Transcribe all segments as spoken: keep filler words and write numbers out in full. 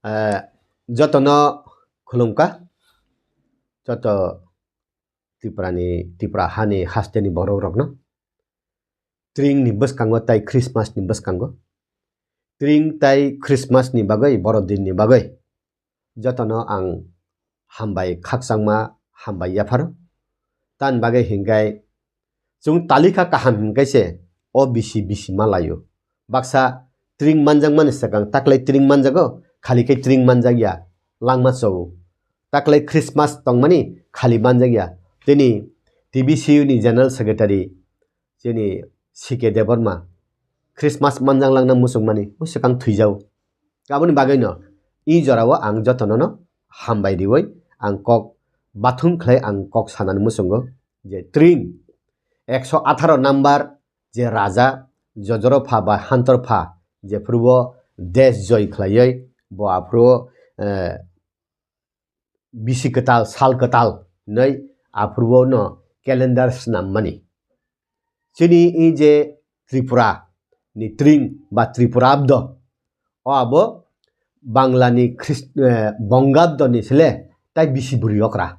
Eh, jotono khulumkha, joto Tripurani, Tripura hani hasteni borok rokno. Tringni bwskango tai Christmas ni bwskango. Tring tai Christmas ni bagwi, borodin ni bagwi. Jotono ang hambai khakchangma hambai yapharo. Tan bagwi hinkai chwng talikha kaham hinkai se o bisi bisi ma laio. Baksa tring manjakmani swkang taklai tring manjago, khali khe tring manjakya langma chao. Taklai Christmas tongmani khali manjakya. Tini T B C U ni General Secretary chini C K Debbarma Christmas manjak langna muchungmani o swkang thwijao. Aboni bagwino i jorao ang jotonono hambai riwi ang kok bathung khlai ang kok sanani muchungo je tring ekso atharo number je raja jojoro pha ba hantor pha je phuru o desh joy khlaiwi bo aphuru o, eh, bisi kwtal, sal kwtal hinwi aphuru o no calendar swnammani. Chini i je Tripura ni tring ba Tripurabdo, o abo Bangla ni Christ-, eh, Bongabdo ni sle tai bisi bwrwi okra.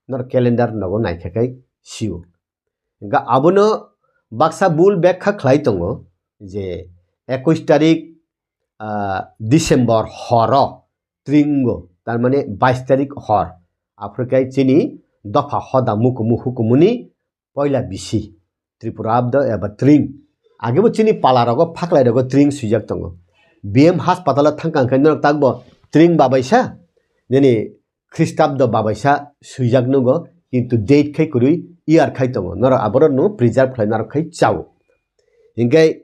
Nor calendar nogo naikha kai sio. Hingkhe abono baksa bul bekha khlai tongo je ekush tarik, ah, December horo tringo, tar mane bais tarik hor. Aphuru khe chini dopha hoda mukumu hukumuni poila bisi Tripura abdo eba tring. Agebo chini pala rogo phaklai rogo tring swijak tongo. B M hospital o thangkha hwnkhe norok takbo tring babaisa nini Khristabdo babaisa swijak nugo, kintu date khai kwrwi year khai tongo. Norok aborok no preserve khlai narok khai chao. Hinkhe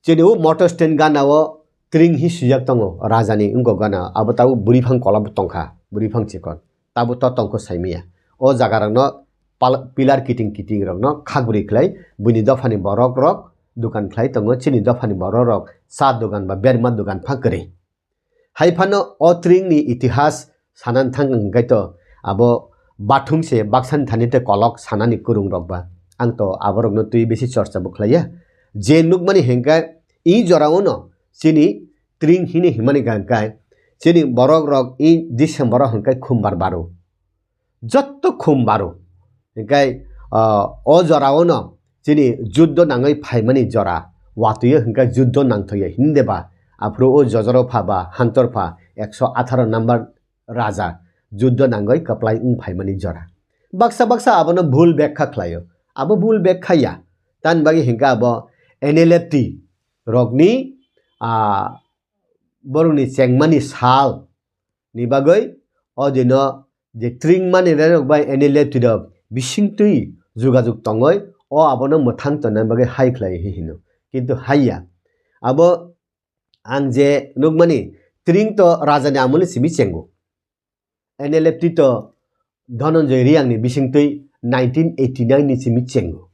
chini o motor stand gana o tring hi swijak tongo, rajani wngkok gana. Abo tabuk bwrwi phang kola bo tongkha, bwrwi phang chikon. Tabuk to tongkho saimaya. O jaga rokno pal-, pillar kiting kiting rokno khakbri khlai buini dophani borok rok dukan khlai tongo, chini dophani borok rok cha dukan ba berma dukan pha kwrwi. Hai phano o tring ni itihas sanani thang hwnkhe to abo bathung se baksan thani tei kolok sanani kwrwng rok ba. Ang to aborok no twi bisi chorcha bo khlaiya. Je nukmani hwnkhe i jora o no chini tring hini himani hwnkhe chini borok rok i December o hwnkhe khumbar baro. Jotto khum baro. Hinkhe, ah, o jora o no chini juddo nangwi phaimani jora. Watwi o hinkhe juddo nangthokya hinde ba. Aphuru o jojoro pha ba hantor pha ekso atharo number raja juddo nangwi kwplai wng phaimani jora. Baksa baksa abono bul bekha khlaio. Abo bul bekha ya. Tani bagwi hinkhe abo N L F T rokni, ah, borokni chengmani sal ni bagwi o dino je tring mani rerok bai N L F T rok bisingtwi jugajug tongoi o abono mwthang tonna bagwi hai khlai hi hino. Kintu haiya. Abo ang je nukmani tring to rajani amolni simi chengo. N L F T to Dhananjay Reang ni bisingtwi nineteen eighty nine ni simi chengo.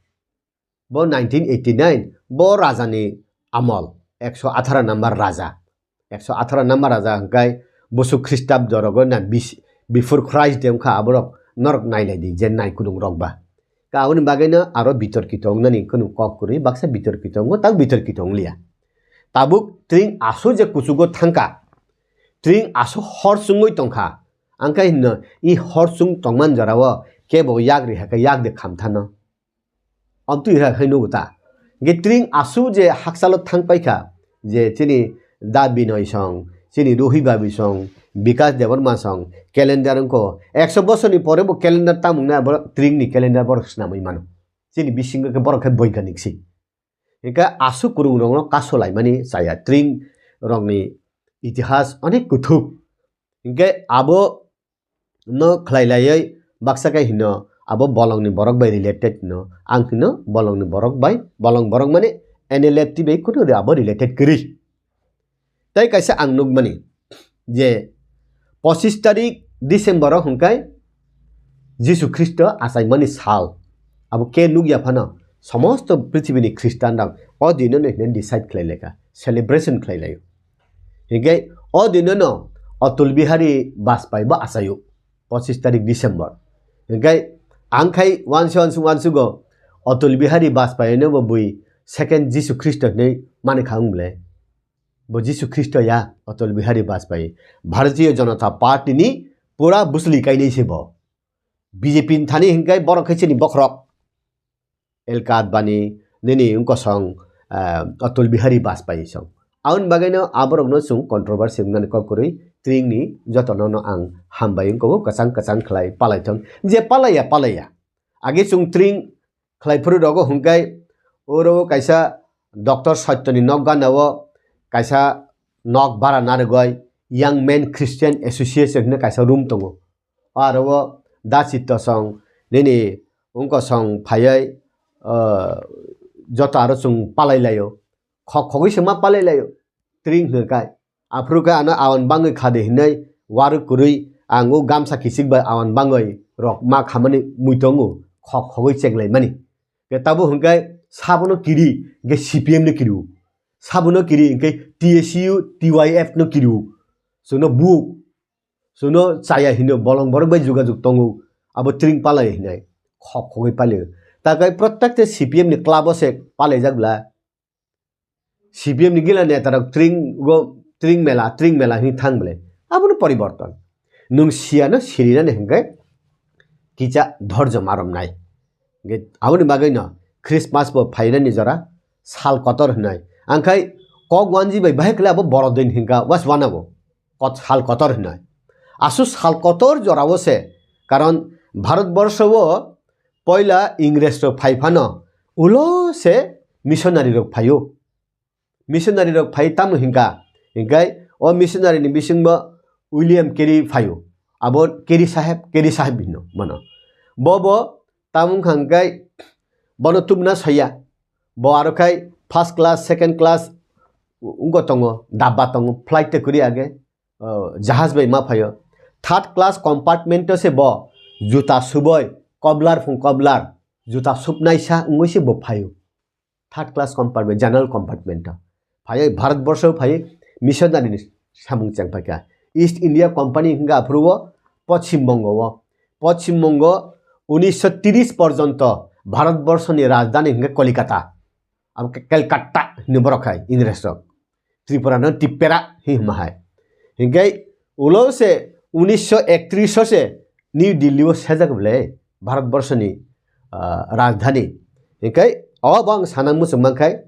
Bo nineteen eighty nine, bo rajani amol, ekso atharo number raja. Ekso atharo number raja hwnkhe Busu Khristabdo rogo na bis-, before Christ de wngkha aborok norok nailai di je nai kwrwng rok ba. Ka aboni bagwi no aro bitorkito wngnani kunu kok kwrwi baksa bitorkito wngo, tak bitorkito wngliya. Tabuk tring asu je kuchugo thangkha, tring asu hor chungwi tongkha, angkhe hinno i hor chung tongman jorao kebo yak ri hakhe yak de khamthano. Amtwi hai hai nugo ta. Ge tring asu je hakchalo thang paikha, je chini Da Binoy song, chini Ruhi Babi song, Bikas Debbarma song, calendar wngkho. Ekso bosorni pore bo calendar tamung na borok tring ni calendar borok swnamwi mano. Chini bisingo khe borok khe boiganik si. Hingkhe asu kwrwng rokno kaso laimani chaya tring rokni itihas onek kuthuk. Hingkhe abo no khlai laiwi baksa khe hino abo bolongni borok bai related no, ang hino bolongni borok bai, bolong borok mane N L F T bai kuno abo related kwrwi. Tei kaisa ang nukmani je pochis tarik December o hwnkhe Jisu Khristo achaimani sal. Abo khe nukya phano somosto prithibini Khristan rok o dino no hino decide khlai laikha, celebration khlai laio. Hinkhe o dino no Atal Bihari Bajpayee bo achaio, pochis tarik December. Hinkhe ang khai uansi uansi uansugo Atal Bihari Bajpayee no bo bui second Jisu Khristo hinwi mani kha wng ble. Bo Jisu Khristo ya, Atal Bihari Bajpai. Bharatiya Janata Party ni pura busli kainai se bo. B J P ni thani hinkai borok khe chini bokhorok. L K Advani, nini wngkosong, ah, Atal Bihari Bajpai song. Aboni bagwino aborokno chwng controversy wngnani kok kwrwi, tringni jotono no ang hambai wngkho, kwchang kwchang khlai palai thung. Je palaiya, palaiya. Age chwng tring khlai phuru rogo hwnkhe oro kaisa Doctor Satyoni nok gana o kaisa nok bara narwgwi Young Men Christian Association hwnwi kaisa room tongo. Aro o da chitto song nini wngkosong phaiwi, ah, joto aro chwng palai laio. Khok khogwi se ma palai laio. Tring hwnwi kai. Aphuru khe ano awan bangwi khadi hinwi waruk kwrwi ang o gamsa kichik bai awan bangwi rok ma khamani mui tongo. Khok khogwi chenglaimani. Ke tabo hwnkhe sabono kiri, hwnkhe C P M no kiriwo. Sabono kiri, hwnkhe T S U, T Y F no kiriwo. Chwngno buk, chwngno chaya hino, bolong borok bai jogajog tongo. Abo tring palai hinai. Khok khogwi palio. Takai protekte C P M ni club o se palaijak bla. C P M ni gila neta rok tring go, tring mela, tring mela hini thang bla. Abono poriborton. Nwng siyano sirinani hwnkhe kisa dhorjo maromnai. Hwnkhe aboni bagwino Christmas bo phainani jora sal kotor hwnwi. Angkhai kok wanji bai bahai khlai abo borodin hinka was wanabo. Kot-, sal kotor hwnwi. Asu sal kotor jorao se, karon Bharatborsho o poila Ingres rok phai phano ulo se missionary rok phaio. Missionary rok phai tamo hinka, hinkai o missionary ni bisingbo William Carey phaio. Abo Carey saheb, Carey saheb hino mano. Bo bo tamo wngkha hinkai bono tubuna soya. Bo aro khai first class, second class wngko tongo, dabba tongo, flight te kwrwi age, o, jahaj bai ma phaio. Third class compartment o se bo juta suboi, cobbler phung cobbler, juta supnaisa wngwi se bo phaio. Third class compartment, general compartment o. Phaiwi Bharatborsho phaiwi missionary ni samung chengphaikha. East India Company hwnga aphuru o Poschim Bongo o. Poschim Bongo unisho tris porjonto Bharatborsho ni rajdhani hwnga Kolikata. Abo khe Calcutta hwnwi borok hai Ingres rok. Tripura no Tipera hi hwnma hai. Hinkhe ulo se unisho ektris o se New Delhi o sejak bwle Bharatborsho ni, ah, rajdhani. Hinkhe o bo ang sana muchung mankhai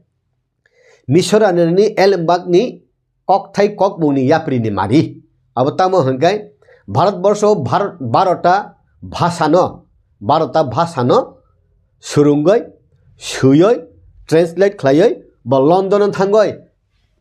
missionary ni elembak ni kokthai kokmung ni yapri ni mari. Abo tamo hinkhe Bharatborsho bhar-, barota bhasha no, barota bhasha no surungwi, swiwi, translate khlaiwi bo London o thangwi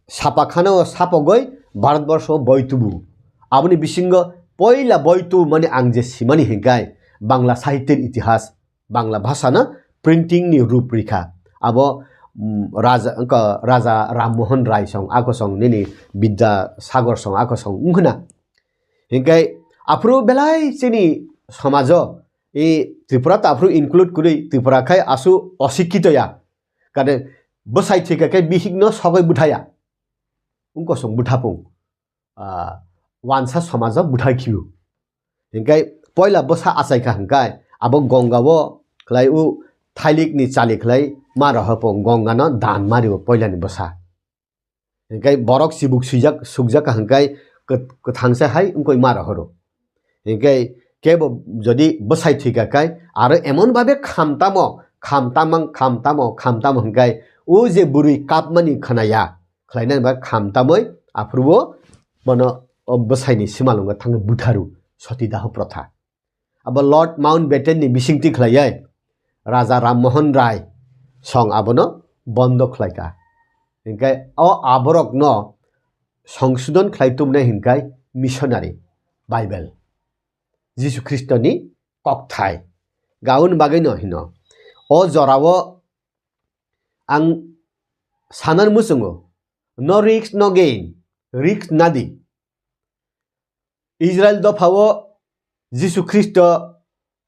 sapakhana o sapogwi Bharatborsho o boi tubu. Aboni bisingo poila boi tubumani ang je simani hinkai Bangla sahitya ni itihas, Bangla bhasha no printing ni rup rikha. Abo, mm, Raja, wngkha Raja Ram Mohan Rai song, ako song nini Bidya Sagar song, ako song wngkhna. Hinkai aphuru belai chini somajo, i Tripura ta aphuru include kwrwi, Tripura khai asu osikkito ya. Kare bwsai thwika khe bihikno sogwi bwthaya. Wngkosong bwthapung, ah, wansa somajo bwthai khiu. Hinkai poila bwsa achaikha hinkai abo Gongao khlai u thailikni chali khlai ma rohopung Gongano dan mario poilani bwsa. Hinkhe borok chibuk swijak, sukjak hinkhai kwt-, kwthangsa hai wngkoi ma rohoro. Hinkhe kebo jodi bwsai thwika khai aro emon babe khamtamo, khamtamang, khamtamo, khamtamo hinkhai o je bwrwi kapmani khnaya, khlainani ba khamtamoi aphuru bono o bwsaini simalwngo thangwi butharu, soti daho protha. Abo Lord Mountbatten ni bisingtwi khlaiwi Raja Ram Mohan Rai song abono bondo khlaikha. Hinkhe o aborokno songsodon khlai tubunai hinkhai missionary, Bible, Jisu Khristoni kokthai. Gaun bagwino hino. O jorao ang sanar muchungo, no risk, no gain, risk nadi. Israel dophao Jisu Khristo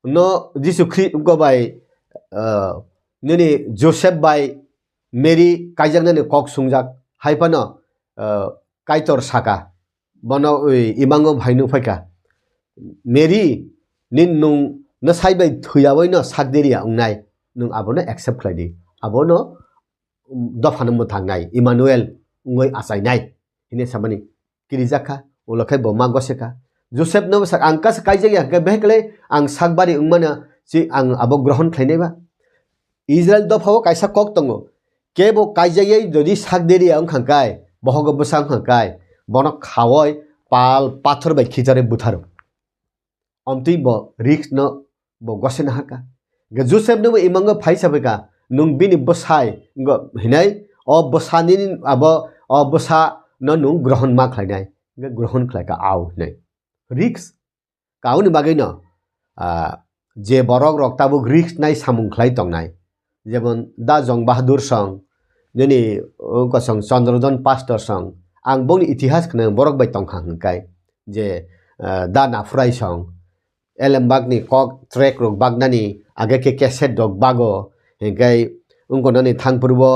no, Jisu Khri-, go bai, ah, nini Joseph bai Mary kaijaknani kok sungjak, hai phano, ah, Kaitor saka, bono, oi, imango phaino phaikha, "Mary, nin nwng no sai bai thwiyawi no sak diriya wngnai, nwng abono accept khlai di." Abono dophano mwthangnai, Emmanuel wngwi achainai. hine samani kirijak kha, ulo khai bo ma gose kha. Joseph no sak ang kasa kaijak ya, hwnkhe behekle ang sakbari wngmano si ang abo grohon khlainai ba. Israel dophao kaisa kok tongo, kebo kaijakya jodi sak deri ya wngkha kai, bohogo bwsa wngkha kai, bono khawoi pal pathor bai khichare butharo. Omtwi bo risk no bo gosena haka. Hwnkhe Joseph no bo imango phaisa bai ka, nwng bini bwsai, ngo hinai, o bwsa nini abo, o bwsa no nwng grohon ma khlainai. Hwnkhe grohon khlai ka, au hinai. Risk. Kauni bagwi no, ah, je borok rok tabuk risk nai samung khlai tongnai. Jemon Da Jong Bahadur song, nini, uh, kosong Chandrodon Pastor song, ang bongni itihas khna borok bai tongkha hwnkai. Je, ah, Da Naphurai song, elembakni kok track rok baknani age khe cassette rok bago, hinkhe wngkha nani thangphuru bo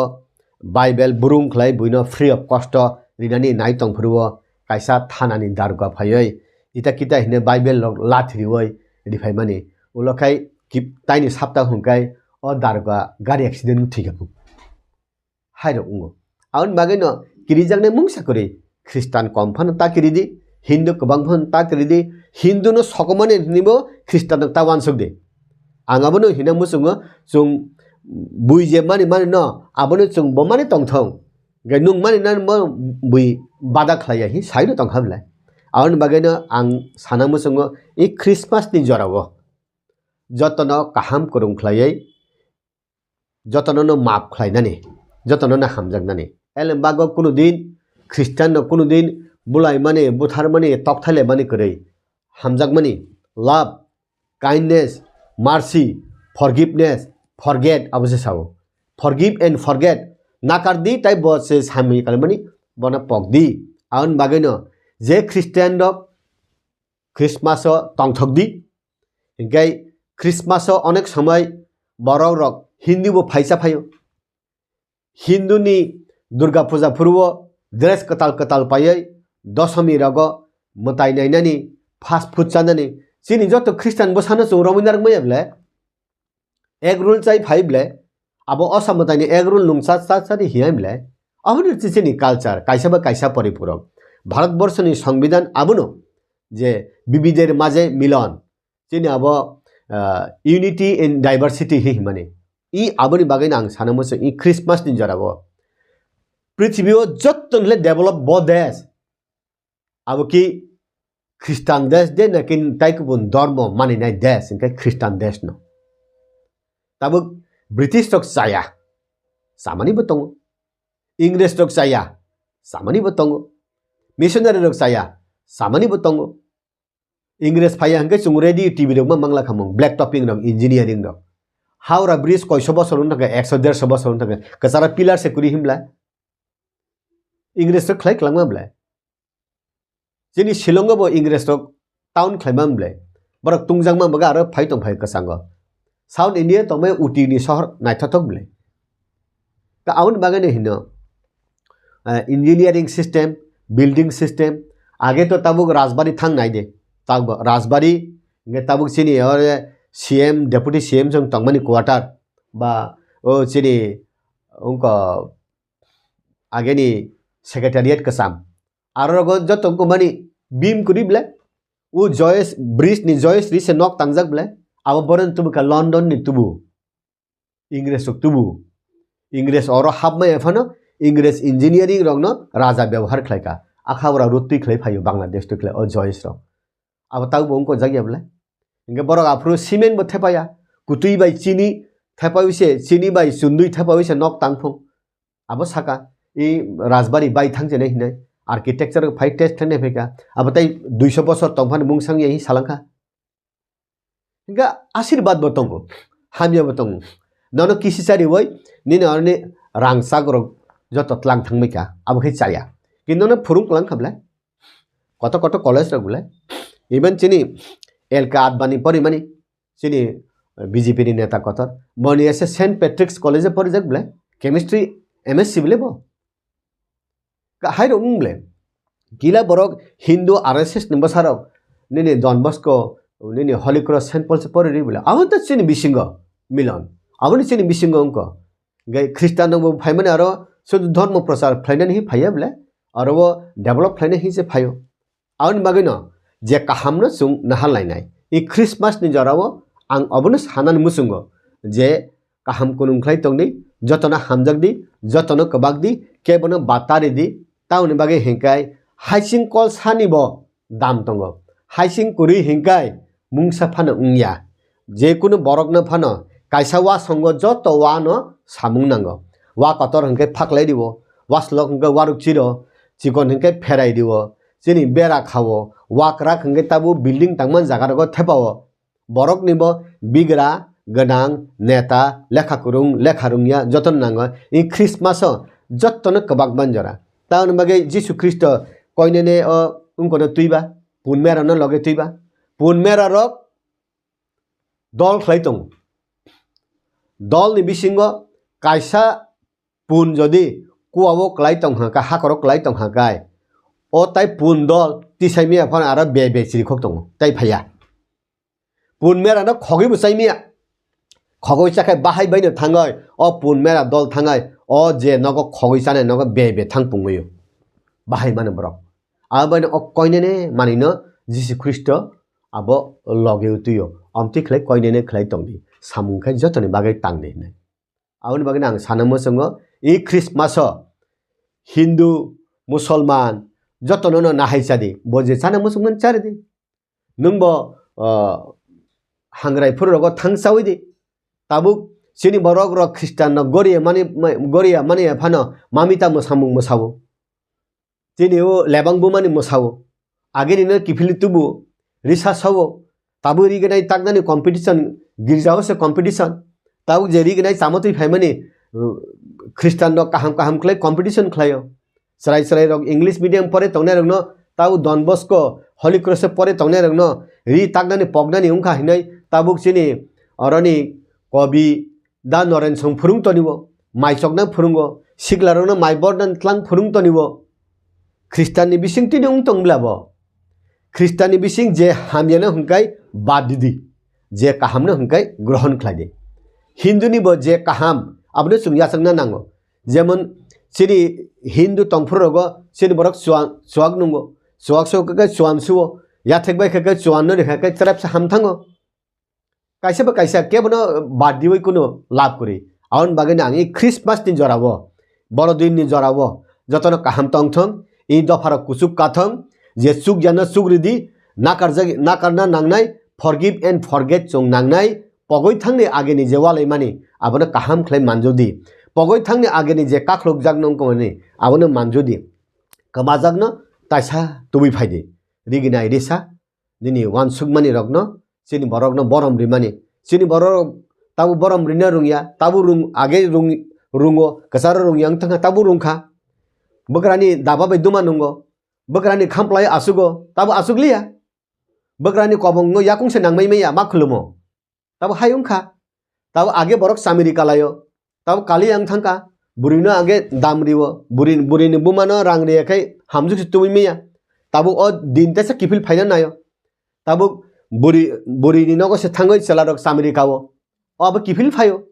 Bible burung khlai buino free of cost o rinani nai tongphuru bo kaisa thanani daruga phaiwi ita kita hine Bible rok lathriwi riphaimani. Ulo khai kip-, taini sapta hwnkai o daruga gari accident thwikha. Hairok wngo. Aboni bagwi no kirijaknai mungsa kwrwi. Khristan kom phano ta kiridi, Hindu kwbang phano ta kiridi, Hindu no sokomani hwnwi bo Khristan no ta uansuk di. Ang abono hina muchungo, chwng bui je mani mani no, abono chwng bo mani tongthong. Hwnkhe nwng mani nani bo bui bada khlaiya hi saino tongkha bwle. Aboni bagwi no ang sana muchungo, i Christmas ni jorao jotono kaham kwrwng khlaiwi jotono no map khlainani, jotono no hamjaknani. Elem bago kunu din Christian no kunu din bulaimani, butharmani, tokthailaimani kwrwi. Hamjakmani, love, kindness, mercy, forgiveness, forget, abo se sao. Forgive and forget. Nakar di tai bo se samwi kalaimani, bono pok di. Aboni bagwi no je Christian rok Christmas o tongthok di. Hinkhe Christmas o onek somoi borok rok Hindu bo phaisa phaio. Hindu ni Durga puja phuru o dress kwtal kwtal paiwi dosomi rogo mwtai nainani, fast food chanani, chini joto Christian bwsano chwng romwi narwk maya ble. Egg roll chai phai ble, abo osa mwtaini egg roll nung cha cha cha di hiya ble. Aboni rwchini chini culture, kaisa ba kaisa poripurok. Bharat borso ni Songbidan abono je bibidher maje milon. Chini abo, ah, unity in diversity hi himani. I aboni bagwi no ang sana muchung i Christmas ni jora bo. Prithibi o jotto nile develop bo desh. Abo ki Khristan desh de, naki tai kubun dhormo maninai desh, hinkhe Khristan desh no. Tabuk British rok chaya, chamani bo tongo. Ingres rok chaya, chamani bo tongo. Missionary rok chaya, chamani bo tongo. Ingres phaiya hinkhe chwng radio T V rok ma mangla khamung, black topping rok, engineering rok. Howrah bridge koiso bosor wng thangkhe, ekso derso bosor wng thangkhe, kwcharo pillar se kwrwi himla. Ingres rok khlai kwlangma ble. Chini Shillong o bo Ingres rok town khlaima ble. Borok tungjakma baga aro phai tong phai kwchango. South India tongmai Uti ni sohor naithothok ble. Ta aboni bagwi no hino, eh, engineering system, building system, age to tabuk Rajbari thang nai de. Tabuk Rajbari, nge tabuk chini ore C M, Deputy C M jong tongmani quarter, ba o chini ungko ageni secretariat kwcham. Aro rogo joto wngkha mani beam kwrwi ble. O Joyesh, bridge ni Joyesh ri se nok tangjak ble. Abo boroni tubu kha London ni tubu. Ingres rok tubu. Ingres oro hapmaya phano Ingres engineering rokno raja byabohar khlaikha. Akha ora rutwi khlai phaio Bangladesh twi khlai o Joyesh rok. Abo taubo wngkha jakya ble. Hinkhe borok aphuru cement bo thepaya. Kutwi bai chini thepawi se, chini bai chundwi thepawi se nok tangphung. Abo saka, i Rajbari bai thang jene hinai, architecture phai test thang phai ka, abo tai duiso bosor tong phani mung sang ya hi salangkha. Hinkha ashirbad bo tongo, hamya bo tongo. Nono kisi chari wai, nini orni rangchak rok joto tlang thang mai ka, abo khe chaya. Kintu no phurung klang kha ble, koto koto college rok ble, even chini L K Advani porimani, chini B J P ni neta kotor. Boni ese Saint Patrick's College o porijak ble, chemistry M S C ble bo. Ka-, hai rok wng ble. Kila borok Hindu R S S ni bwsarok, nini Don Bosco, nini Holy Cross Saint Paul se pori ri ble. Abo ta chini bisingo milon. Aboni chini bisingo wngko. Gai Khristan rok bo phaimani aro sudu dhormo prochar khlainani hi phaiya ble. aro o develop khlainai hinse phaio. Aboni bagwino je kahamno chwng nahar lainai. I Christmas ni jorao ang obono sanani muchungo je kaham kunung khlai tongdi, jotono hamjakdi, jotono kwbakdi, kebono batari di. Tamoni bagwi hinkai haising kol sani bo dam tongo. Haising kwrwi hinkai mungsa phano wngya. Je kunu borokno phano kaisa wasongo joto wano samung nango. Wa kotor hinkhe phaklai rio, waslok hinkhe waruk chiro, chikon hinkhe pherai rio, chini bera khao, wa kwrak hinkhe tabuk building tangmani jaga rogo thepao. Borokni bo bigra gwnang neta lekha kwrwng lekha rwngya jotono nango. I Christmas o jotono kwbak manjora. Tamoni bagwi Jisu Khristo koinene o wngkono twiba, pun merano loge twiba. Pun mera rok dol khlai tongo. Dolni bisingo kaisa pun jodi kuao kwlai tong hwnka, hakoro kwlai tong hwnkai, o tai pun dol tisai miya phano aro be be chirikhok tongo, tai phaiya. Pun merano khogwi bo chai miya. Khogwi chakhai bahai baino thangai, o pun mera dol thangai, o je nogo khogwi chanai nogo be be thang pungwi o. Bahai mano borok. Abo baino o koinene manino Jisu Khristo abo loge utwi o. Amtwi khlai koinene khlai tongdi. Samung khai jotoni bagwi tangdi hinwi. Aboni bagwi ang sana muchungo, i Christmas o Hindu, Musolman, jotono no nahai chadi. Bo je chana muchungmani charidi. Nwng bo, ah, hangrai phuru rogo thang chawi di. Tabuk chini borok rok Christian no goriya mani, goriya mani phano mamita mwsamung mwsao. Chini o lebang bumani mwsao. Agini no kiphilwi tubu, risa sao. Tabuk rignai taknani competition, girjao se competition. Tabuk je rignai chamotwi phaimani, uh, Christian rok kaham kaham khlai competition khlaio. Chwrai chwrai rok English medium pore tongnai rokno, tabuk Don Bosco, Holy Cross pore tongnai rokno ri taknani poknani wngkha hinwi tabuk chini oroni kobi Da Noren song phwrwng tonibo, mai chokna phwrwngo, siklarokno mai bordan tlang phwrwng tonibo. Khristanni bising tini wng tong bla bo? Khristanni bising je hamyano hwnkhe bad didi, je kahamno hwnkhe grohon khlai di. Hinduni bo je kaham, abono chwng yachakna nango. Jemon chini Hindu tongphuru rogo chini borok chuan, chuak nungo, chuak so khe chuan suo, yathek bai khe chuan no rikha khe cherepsa ham thango. Kaisa ba kaisa kebono bad diwi kuno lab kwrwi. Aboni bagwino ang i Christmas ni jorao, Borodin ni jorao jotono kaham tongthong, i dopharok kuchuk kathong, je chukjano chukridi, nakarjak, nakarna nangnai, forgive and forget chwng nangnai, pogwi thangni agini je walaimani, abono kaham khlai manjodi. Pogwi thangni agini je kakhulukjak nongkoni, abono manjodi. Kwmajakno taisa tubui phaidi. Riginai risa, nini uansukmani rokno, chini borokno borom rimani. Chini borok tabuk borom rina rungya, tabuk rung, age rung, rungo, kwcharo rungya wng thangkha, tabuk rungkha. Bwkrani daba bai duma nungo, bwkrani khamplai asugo, tabuk asuk liya. Bwkrani kobongno yakung se nangmai maya, ma khulumo. Tabo hai wngkha. Tabo age borok chamiri kalaio. Tabo kali ang thangkha. Burino age dam rio. Buri, burini bumano rang riya khai hamjwk se tubui maya. Tabo o din tesa kiphil phaina naio. Tabo buri, burini nogo se thangwi chwlarok chamiri kao. O abo kiphil phaio.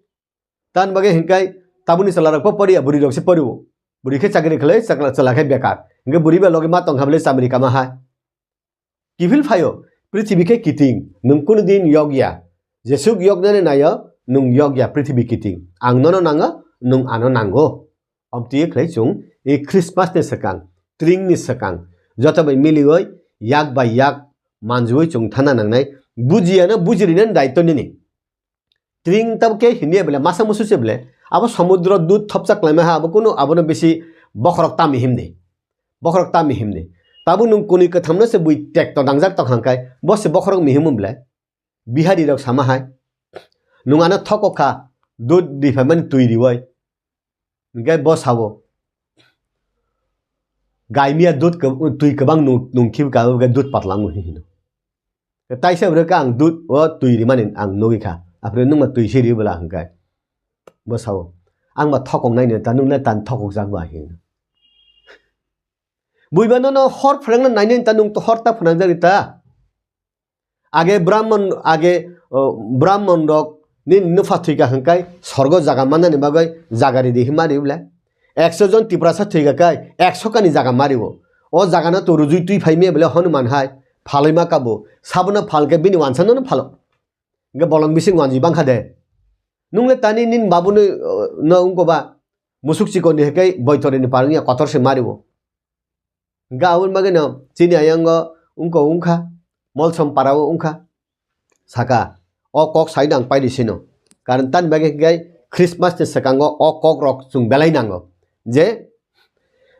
Tan bagwi hinkai tabuni chwlarok po poriya, burirok se porio. Buri khe chakri khlai, chakla, chwla khe bekar. Hinke buri ba logi ma tongkha bwle chamiri kama hai. Kiphil phaio, prithibi khe kiting, nwng kunu din yokya. Jesuk yoknani naio, nwng yokya prithibi kiting. Ang nono nango, nwng ano nango. Omtwi khlai chwng, e Christmas ni swkang, tring ni swkang, joto bai miliwi, yak bai yak, manjui chwng thana nangnai, bujiyano bujirinani daityo nini. Tring tabuk khe hinya bele, masa musu se bele, abo samudro dud thopsa klaima ha, abo kunu abono bisi bokhorok ta mihim di. Bokhorok ta mihim di. Tabuk nwng kuni kwthamno se bui tekto nangjak tong hangkai, bo se bokhorok mihim bele. Bihari rok sama hai. Nwng ano thokok kha, dud riphai mani twi riwai. Hinkhe bo sabo, "Gaimiya dud kw-, twi kwbang nung, nungkhibu ka, dud patlango," hinwi hino. Taisa bwrwi khe ang dud o twi rimani ang nugwi kha. Aphuru nungma twi se ri bwla hwnkhe. Bo sao, "Ang ba thokok naini ta, nung le tan thokok jak ba," hinwi. Buiba nono hor phwrangna nainani ta, nung to hor ta phwrangjak ta. Age Brahman, age, o, Brahman rok nini nupha thwikha hwnkhe sorgo jaga mannani bagwi jaga ridi hinma ri bwle. Ekso jon Tiprasa thwiga kai, ekso kani jaga mario. O jaga no to rujui twi phai me bole Hanuman hai, phaloi ma kabo, sabono phal khe bini wansa no phalo. Hingke bolong bising wanji bangkha de. Nungle tani nin babu no, no ungko ba, musuk chikon ni hekai boitori ni parung ya kotor se mario. Hingke aboni bagwi no chini ayango ungko ungkha, Molsom para o ungkha. Saka, o kok sai nang paidi sino. Karon tan bagwi hingke Christmas ni swkango o kok rok chwng belai nango. Je,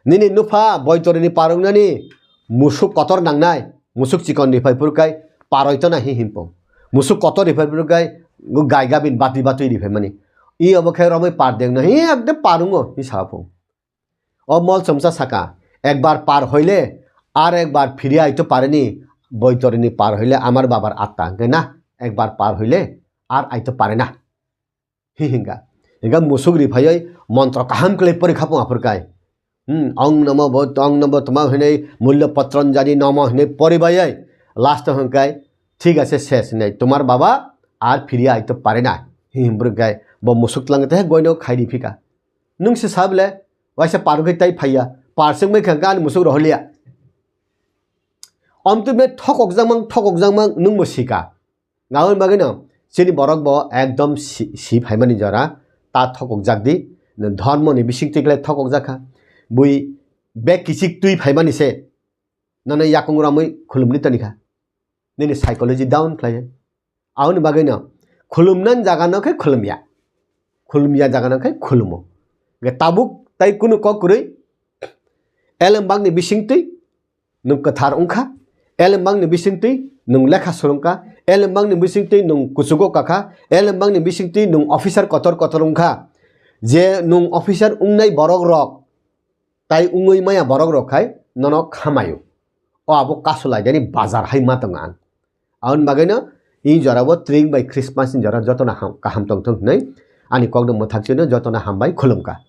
nini nupha boitori ni parung nani musuk kotor nangnai, musuk chikon ni phai phuru kai paroi to na hi himpong. Musuk kotor ni phai phuru kai gai gabin bati batui ni phai mani. I obo khe romoi par deng no hi ekde parungo hi sa phung. O Molsom sa saka, ekbar par hoile ar ekbar phiri aito pareni, boitorini par hoile amar babar atta, hingke na, ekbar par hoile ar aito parena. Hi hingka, hingka musuk ri phaioi montro kaham kle pori khapung aphur kai. Hmm, ong namo bo, ong namo toma hinui mullo patranjali namo hinui pori baioi. Last hingkai, thik ase ses hinui, tomar baba ar phiri aito parena. Hi himbruk kai, bo musuk tlang te goino khairi phika. Nung se sabile, waisa parung khe tai phaiya, parsing bai kha gani musuk rohliya. Omtwi be thokok jakmang, thokok jakmang nung bo sika. Ngaboni bagwi no, chini borok bo ekdom si, si phaimani jora, ta thokok jak di, dhormo ni bising twi khlai thokok jak kha. Bui bag kichik twi phaimani se, nono yakung ramwi khulumni toni kha. Nini psychology down khlai. Aboni bagwi no khulumnani jaga no khe khulumya. Khulumya jaga no khe khulumo. Ge tabuk tai kunu kok kwrwi elembak ni bising twi nwng kwthar wngkha. Elembak ni bising twi nwng lekha swrwngkha. Elembak ni bising twi nwng kuchugo kakha. Elembak ni bising twi nwng officer kotor kotor wngkha. Je nwng officer wngnai borok rok tai wngwi maya borok rok khai nono khamaio. O abo kasu laidani bazar hai ma tongo ang. Aboni bagwi no i jora bo tring bai Christmas ni jora jotono ham, kaham tong thung hinui ani kok no mwthak chino jotono hambai khulumkha.